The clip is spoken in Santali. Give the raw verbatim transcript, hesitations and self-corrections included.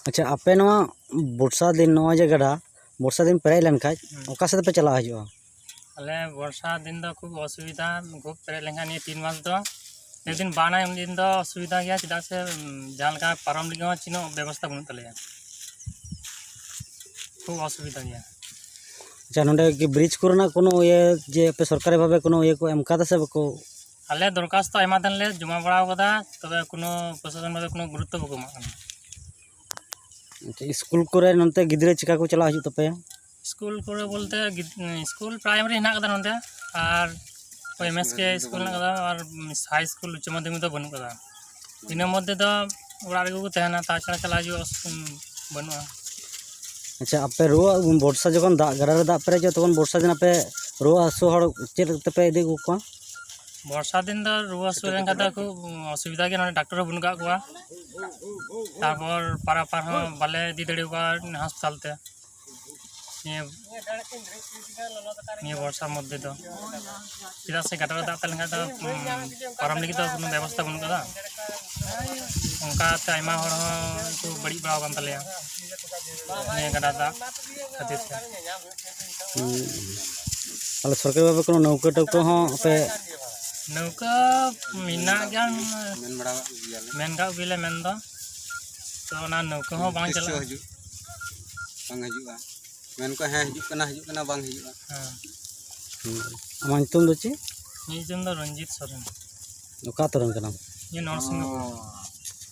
ᱟᱪᱪᱷᱟ, ᱟᱯᱮ ᱱᱚᱣᱟ ᱵᱚᱨᱥᱟ ᱫᱤᱱ, ᱱᱚᱜᱼᱚᱭ ᱡᱮ ᱜᱟᱰᱟ ᱵᱚᱨᱥᱟ ᱫᱤᱱ ᱯᱮᱨᱮᱡ ᱞᱮᱱᱠᱷᱟᱡ, ᱦᱩᱸ᱾ ᱚᱠᱟ ᱥᱮᱫ ᱯᱮ ᱪᱟᱞᱟᱜ ᱦᱤᱡᱩᱜᱼᱟ? ᱟᱞᱮ ᱵᱚᱨᱥᱟ ᱫᱤᱱ ᱫᱚ ᱠᱷᱩᱵ ᱚᱥᱩᱵᱤᱫᱷᱟ, ᱠᱷᱩᱵ ᱯᱮᱨᱮᱡ ᱞᱮᱱᱠᱷᱟᱱ ᱱᱤᱭᱟᱹ ᱛᱤᱱ ᱢᱟᱥ ᱫᱚ, ᱡᱮᱫᱤᱱ ᱵᱟᱱᱟᱭ ᱩᱱ ᱫᱤᱱ ᱫᱚ ᱚᱥᱩᱵᱤᱫᱷᱟ ᱜᱮᱭᱟ, ᱪᱮᱫᱟᱜ ᱥᱮ, ᱩᱸ, ᱡᱟᱦᱟᱸ ᱞᱮᱠᱟ ᱯᱟᱨᱚᱢ ᱞᱟᱹᱜᱤᱫ ᱦᱚᱸ ᱪᱮᱫ ᱦᱚᱸ ᱵᱮᱵᱚᱥᱛᱷᱟ ᱵᱟᱹᱱᱩᱜ ᱛᱟᱞᱮᱭᱟ, ᱠᱷᱩᱵ ᱚᱥᱩᱵᱤᱫᱷᱟ ᱜᱮᱭᱟ᱾ ᱟᱪᱪᱷᱟ, ᱱᱚᱰᱮ ᱠᱤ ᱵᱨᱤᱡᱽ ᱠᱚᱨᱮᱱᱟᱜ ᱠᱳᱱᱳ ᱤᱭᱟᱹ ᱡᱮ ᱟᱯᱮ ᱥᱚᱨᱠᱟᱨᱤ ᱵᱷᱟᱵᱮ ᱠᱳᱱᱳ ᱤᱭᱟᱹ ᱠᱚ ᱮᱢ ᱠᱟᱫᱟ ᱥᱮ ᱵᱟᱠᱚ? ᱟᱞᱮ ᱫᱚᱨᱠᱷᱟᱥᱛᱚ ᱟᱭᱢᱟ ᱫᱤᱱ ᱞᱮ ᱡᱚᱢᱟ ᱵᱟᱲᱟ ᱟᱠᱟᱫᱟ, ᱛᱚᱵᱮ ᱠᱳᱱᱳ ᱯᱨᱚᱥᱟᱥᱚᱱ ᱵᱷᱟᱵᱮ ᱠᱳᱱᱳ ᱜᱩᱨᱩᱛᱛᱚ ᱵᱟᱠᱚ ᱮᱢᱟᱜ ᱠᱟᱱᱟ᱾ ᱟᱪᱪᱷᱟ, ᱥᱠᱩᱞ ᱠᱚᱨᱮ ᱱᱚᱱᱛᱮ ᱜᱤᱫᱽᱨᱟᱹ ᱪᱮᱠᱟ ᱠᱚ ᱪᱟᱞᱟᱜ ᱦᱤᱡᱩᱜ ᱛᱟᱯᱮᱭᱟ? ᱥᱠᱩᱞ ᱠᱚᱨᱮ ᱵᱚᱞᱛᱮ ᱜᱤᱫ-, ᱥᱠᱩᱞ ᱯᱨᱟᱭᱢᱟᱨᱤ ᱦᱮᱱᱟᱜ ᱟᱠᱟᱫᱟ ᱱᱚᱸᱰᱮ, ᱟᱨ ᱳᱭ ᱮᱢ ᱮᱥ ᱠᱮ ᱥᱠᱩᱞ ᱦᱮᱱᱟᱜ ᱟᱠᱟᱫᱟ, ᱟᱨ ᱦᱟᱭ ᱥᱠᱩᱞ ᱩᱪᱪᱚ ᱢᱟᱫᱽᱫᱷᱚᱢᱤᱠ ᱫᱚ ᱵᱟᱹᱱᱩᱜ ᱟᱠᱟᱫᱟ᱾ ᱤᱱᱟᱹ ᱢᱚᱫᱽᱫᱷᱮ ᱫᱚ ᱚᱲᱟᱜ ᱨᱮᱜᱮ ᱠᱚ ᱛᱟᱦᱮᱱᱟ, ᱛᱟᱪᱷᱟᱲᱟ ᱪᱟᱞᱟᱜ ᱦᱤᱡᱩᱜ ᱚᱥ-, ᱵᱟᱹᱱᱩᱜᱼᱟ᱾ ᱟᱪᱪᱷᱟ, ᱟᱯᱮ ᱨᱩᱣᱟᱹ, ᱵᱚᱨᱥᱟ ᱡᱚᱠᱷᱚᱱ ᱫᱟᱜ, ᱜᱟᱰᱟ ᱨᱮ ᱫᱟᱜ ᱯᱮᱨᱮᱡᱚᱜᱼᱟ, ᱛᱚᱠᱷᱚᱱ ᱵᱚᱨᱥᱟ ᱫᱤᱱ ᱟᱯᱮ ᱨᱩᱣᱟᱹ ᱦᱟᱹᱥᱩ ᱦᱚᱲ ᱪᱮᱫ ᱛᱮᱯᱮ ᱤᱫᱤ ᱟᱹᱜᱩ ᱠᱚᱣᱟ? ᱵᱚᱨᱥᱟ ᱫᱤᱱ ᱫᱚ ᱨᱩᱣᱟᱹ ᱦᱟᱹᱥᱩ ᱞᱮᱱᱠᱷᱟᱱ ᱫᱚ ᱠᱷᱩᱵ ᱚᱥᱩᱵᱤᱫᱷᱟ ᱜᱮᱭᱟ, ᱱᱚᱰᱮ ᱰᱟᱠᱛᱚᱨ ᱦᱚᱸ ᱵᱟᱹᱱᱩᱜ ᱟᱠᱟᱫ ᱠᱚᱣᱟ᱾ ᱛᱟᱨᱯᱚᱨ ᱯᱟᱨᱟ ᱯᱟᱨ ᱦᱚᱸ ᱵᱟᱞᱮ ᱤᱫᱤ ᱫᱟᱲᱮ ᱟᱠᱚᱣᱟ ᱦᱟᱥᱯᱟᱛᱟᱞ ᱛᱮ᱾ ᱱᱤᱭᱟᱹ, ᱱᱤᱭᱟᱹ ᱵᱚᱨᱥᱟ ᱢᱚᱫᱽᱫᱷᱮ ᱫᱚ, ᱪᱮᱫᱟᱜ ᱥᱮ ᱜᱟᱰᱟ ᱨᱮ ᱫᱟᱜ ᱛᱟᱦᱮᱸ ᱞᱮᱱᱠᱷᱟᱱ ᱫᱚ, ᱩᱢ, ᱯᱟᱨᱚᱢ ᱞᱟᱹᱜᱤᱫ ᱫᱚ ᱠᱳᱱᱳ ᱵᱮᱵᱚᱥᱛᱷᱟ ᱵᱟᱹᱱᱩᱜ ᱠᱟᱫᱟ᱾ ᱚᱱᱠᱟᱛᱮ ᱟᱭᱢᱟ ᱦᱚᱲ ᱦᱚᱸ ᱠᱚ ᱵᱟᱹᱲᱤᱡ ᱵᱟᱲᱟ ᱟᱠᱟᱱ ᱛᱟᱞᱮᱭᱟ ᱱᱤᱭᱟᱹ ᱜᱟᱰᱟ ᱫᱟᱜ ᱠᱷᱟᱹᱛᱤᱨ ᱛᱮ᱾ ᱦᱩᱸ᱾ ᱛᱟᱦᱞᱮ ᱥᱚᱨᱠᱟᱨᱤ ᱵᱷᱟᱵᱮ ᱠᱳᱱᱳ ᱱᱟᱹᱣᱠᱟᱹ ᱴᱟᱹᱣᱠᱟᱹ ᱦᱚᱸ ᱯᱮ? ᱱᱟᱹᱣᱠᱟᱹ ᱢᱮᱱᱟᱜ ᱜᱮᱭᱟ, ᱢᱮᱱ ᱵᱟᱲᱟ ᱠᱟᱜ ᱜᱮᱭᱟᱞᱮ᱾ ᱢᱮᱱ ᱠᱟᱜ ᱜᱮᱭᱟᱞᱮ ᱢᱮᱱ ᱫᱚ, ᱛᱚ ᱚᱱᱟ ᱱᱟᱹᱣᱠᱟᱹ ᱦᱚᱸ ᱵᱟᱝ ᱛᱤᱥ ᱪᱚ ᱪᱟᱞᱟᱜᱼᱟ᱾ ᱦᱤᱡᱩᱜ, ᱵᱟᱝ ᱦᱤᱡᱩᱜᱼᱟ᱾ ᱢᱮᱱ ᱠᱚ ᱦᱮᱸ ᱦᱤᱡᱩᱜ ᱠᱟᱱᱟ, ᱦᱤᱡᱩᱜ ᱠᱟᱱᱟ, ᱵᱟᱝ ᱦᱤᱡᱩᱜᱼᱟ᱾ ᱦᱮᱸ᱾ ᱦᱩᱸ᱾ ᱟᱢᱟᱜ ᱧᱩᱛᱩᱢ ᱫᱚ ᱪᱮᱫ? ᱤᱧᱟᱹᱜ ᱧᱩᱛᱩᱢ ᱫᱚ ᱨᱚᱧᱡᱤᱛ ᱥᱚᱨᱮᱱ᱾ ᱚᱠᱟ ᱟᱹᱛᱩ ᱨᱮᱱ ᱠᱟᱱᱟᱢ? ᱤᱧ ᱱᱚᱨᱥᱤᱝᱦᱚᱯᱩᱨ᱾